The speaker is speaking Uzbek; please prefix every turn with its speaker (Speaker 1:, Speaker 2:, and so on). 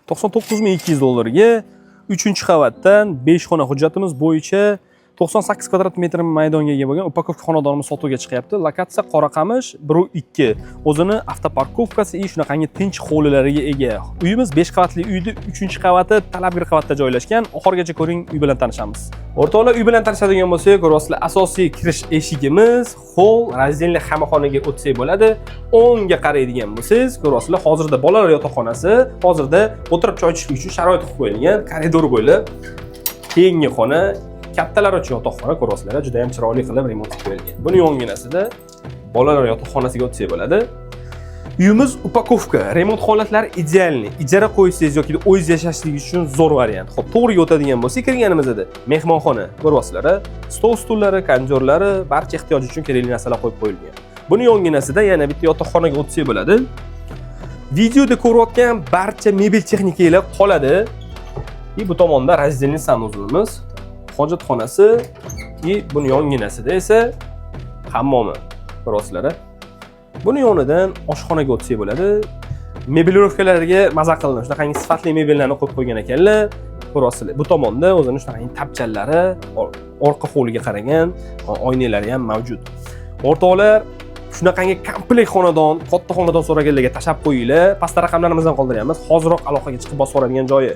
Speaker 1: 99 200 dollarga 3-qavatdan 5 xona, hujjatimiz bo'yicha 98 kvadrat metr maydonga ega bo'lgan упаковка xonadonimiz sotuvga chiqyapti. Lokatsiya Qoraqamish 1.2. O'zini автопарковка si и shunaqangi tinch hovlilariga ega. Uyimiz 5 qavatli uyni 3-qavati, talabgir qavatda joylashgan. Oxirigacha ko'ring, uy bilan tanishamiz. O'rtoqlar, uy bilan tanishadigan bo'lsak, ko'ryapsizlar, asosiy kirish eshigimiz, холл, раздельный hamma xonaga o'tsak bo'ladi. O'ngga qaraydigan bo'lsangiz, ko'ryapsizlar, hozirda bolalar yotoqxonasi, hozirda o'tirib choy ichishlik uchun sharoit qilib qo'yilgan, koridor bo'ylab. Keyingi xona kattalar uchun yotoqxona, ko'ryapsizlar, juda ham chiroyli qilib remont qilib qo'yilgan. Buni yonginasida bolalar yotoqxonasiga o'tsak bo'ladi. Uyimiz упаковка, remont holatlari идеальный. Ijara qo'ysangiz yoki o'zingiz yashashlik uchun zo'r variant. Xo'p, to'g'riga o'tadigan bo'lsak, kirganimizda mehmonxona, ko'ryapsizlar, stol, stullari, kondyorlari, barcha ehtiyoj uchun kerakli narsalar qo'yib qo'yilgan. Buni yonginasida yana bitta yotoqxonaga o'tsak bo'ladi. Videoda ko'rayotgan barcha mebel texnikalar qoladi. И bu tomonda раздельный санузел imiz, hojatxonasi и buni yonginasida esa hammomi, ko'ryapsizlar. Buni yonidan oshxonaga o'tsak bo'ladi. Меблировка larga maza qildim. Shunaqangi sifatli mebellarni qo'yib qo'ygan ekanlar. Ko'ryapsizlar. Bu tomonda o'zini shunaqangi tapchanlari, orqa hovliga qaragan oynalari ham mavjud. O'rtoqlar, shunaqangi komplekt xonadon, katta xonadon so'raganlarga tashlab qo'yinglar. Pastda raqamlarimizni qoldiryapmiz. Hoziroq aloqaga chiqib bosib yuboradigan joyi.